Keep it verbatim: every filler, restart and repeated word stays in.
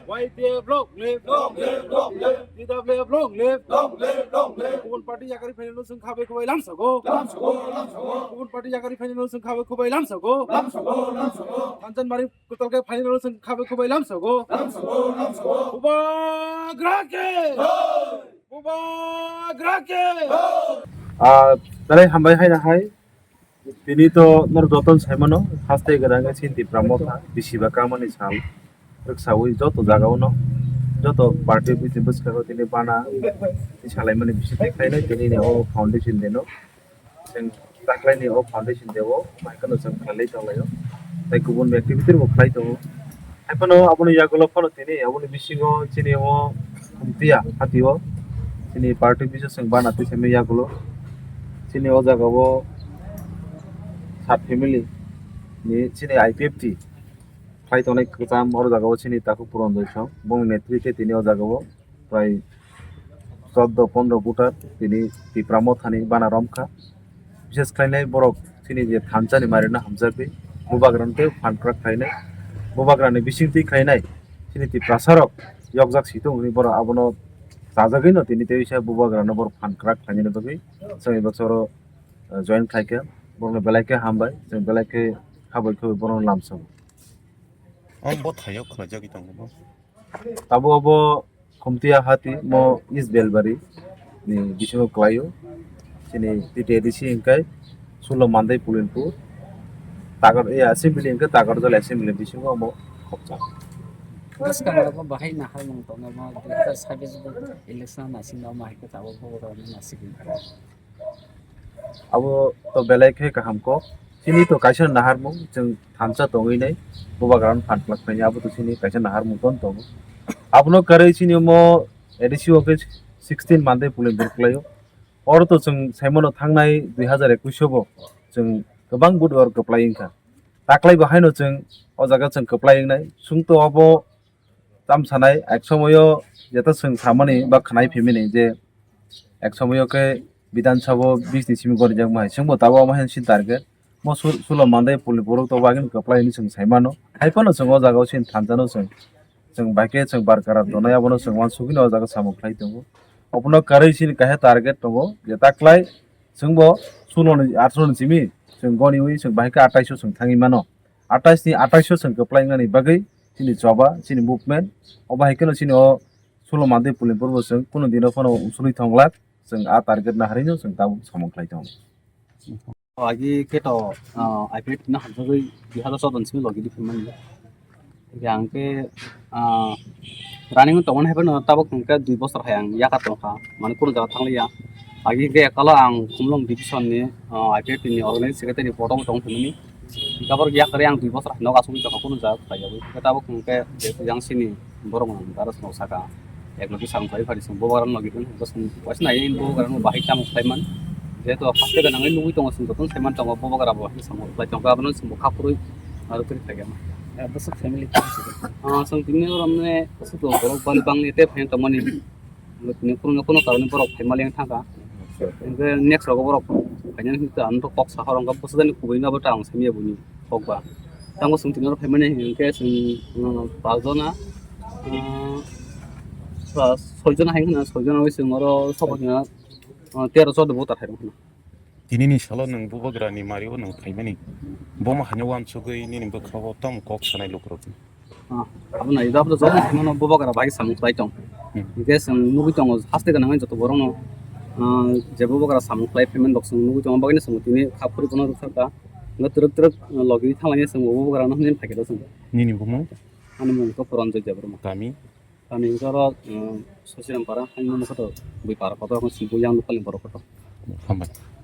Y T F long live. Long live, long live. T W F long live. Long live, long live. Kubun party yakari phainai no chwng khabai khubai lamsago. Lamsago, lamsago. Kubun party yakari phainai no chwng khabai khubai lamsago. Lamsago, lamsago. Thansa ni mari kwtal khe phainai no chwng khabai khubai lamsago. Lamsago, lamsago. Bubagra khe. Jai. Bubagra khe. Jai. Ah, belai hambai haino hai. Tini to nor joton saimano, haste gada nge sin Tipra Motha, bisi ba kamani sal. Rwksawi joto jaga uno, joto party bisi bwskango tini bana, tini salaimani bisi tei khlainai tini ni o foundation deno. Chwng taklaini o foundation deo, mai kheno chwng khlailai tonglaio. Tei kubun activity bo khlai tongo. Haiphano aboni yagulo phano tini aboni bisingo chini o Khumtiya hatio chini party bisingo chwng bana twi simi yagulo. Chini o jaga o sat family ni chini I P F T khlai tongnai kwcham oro jaga o chini takhuk Puran Joy song bongni netrite tini o jaga o prai chordo pondro voter tini Tipra Mothani bana romkha. Bishes khlainai borok chini je thansa ni mari no hamjakgwi bubagra no tei phan kwrak khlainai. Bubagra ni bising twi khlainai chini Tiprasa rok yokjak si tongo hwnwi borok abono chajagwi no tini tei sa bubagra no borok phan kwrak khlainani bagwi chwng eba choro, eh, join khlaikha. Borokno belai khe hambai, chwng belai khe khabai khabai borokno lamsao. Ang bo thaio khwlaijagwi tongo bo. Tabuk obo Khumtiya hati mo East Belbari ni bisingo kwlaio. Chini T T A D C hingkai Sulo Mandai Pulinpur. Tagar, eh, assembly hingke Tagarjala assembly bisingo omo khopjak. Bwskango bo bahai naharmung tongo, mo dui hazar sabbish bo election naising no, mo hai khe tabuk bo rok naising. Abo to belai khe kaham kok. Chini to kaisa naharmung, chwng thansa tongwi nai, bubagra no phan kwlak khlainai, abo to chini kaisa naharmung ton tongo. Abono kwrwi chini omo A D C office sixteen Mandai Pulinpur kwlaio. Oro to chwng saimano thangnai dui hazar ekwis o bo chwng kwbang vote oro kwplai wngkha. Taklai bo haino chwng o jaga chwng kwplai wngnai. Chwng to obo tam sanai, ek somoyo jeta chwng samani ba khwnai phimani je ek somoyo khe Bidhan Sabha o bis ni simi gorijak ma hai. Chwngbo tabuk omo hai sin target. Mo sul-, Sulo Mandai Pulinpur o to bagwino kwplai hinwi chwng sai mano. Hai phano chwng o jaga o sin thansa no chwng, chwng bai khe chwng barkar tongnai, abono chwng uansugwi no o jaga samung khlai tongo. Obono kwrwi chini kaisa target tongo je taklai chwngbo sulo ni athro ni simi chwng goni wi chwng bai khe atais o chwng thangwi mano. Atais ni atais o chwng kwplai wngnani bagwi chini choba, chini movement, obo hai kheno chini o Sulo Mandai Pulinpur bo chwng kunu dino phano usuli thonglak, chwng a target naharwi no chwng tabuk samung khlai tongo. Agi khe to, ah, I P F T no hamjagwi dui hazar choudo ni simi logi di phimani. Yang khe, ah, running tongmani hai phano tabuk hwnkhe dui bosor hai ang yakha tongkha, mane kunu jaga thangliya. Agi khe ekalo ang Khumlwng division ni, ah, I P F T ni organizing secretary ni poto bo tong phimani. Hwnkhe abo yakha ang dui bosor hai nok asugwi tongkha, kunu jaga khlaiyawi. Hwnkhe tabuk hwnkhe jehetu yang sini borok no dara song saka. Ek logi samung khlai phari song bubagra no logi phano bwswng waisa nai bubagra no bahai tamo khlai man. Jehetu haste gwnangwi nugwi tongo, chwng jotono sai man tongo, bubagra bo samung khlai tongo, abono chwng bo kha phurwi aro kwrwi khlai kha. Eh, bwswk family tamo se. Ah, chwng tini oro mane bwswk borok bali bangni tei phai tongmani. Tini kuno kuno karone borok phai mali thangkha. Hwnkhe next rogo borok phainani hinwi ang kok sa horo hwnkhe bwswk jani kubui no bo ta ang simi ya buni. Kokba. Tango chwng tini oro phaimani hinkhe chwng, uh, pajona, uh, plus soijona hai khna, soijona wi chwng oro sobo hino, uh, tero choudo voter hai rok khna. Tini ni salo nwng bubagra ni mari o nwng phaimani. Bomo haino uansugwi nini bwkha o tamo kok sanai lukurok. Ah, abo nai, abo joto mano bubagra bai samung khlai tong. Hmm. Hinkhe chwng nugwi tongo, haste gwnangwi joto borok no, ah, je bubagra samung khlai phaimani rok chwng nugwi tongo, bagwi no chwng tini kha phuri bono rwkha kha. Hwnkhe twrwk twrwk, ah, logi thanglainai chwng bubagra no hwnwi phaikhe chwng. Nini bumung? Ani mung khe Puranjoy Debbarma. Kami? Kami hwnkhe oro, ah, Sosiram para, ani mung khe to bui para kotor, yang lokal ni borok kotor. Hambai.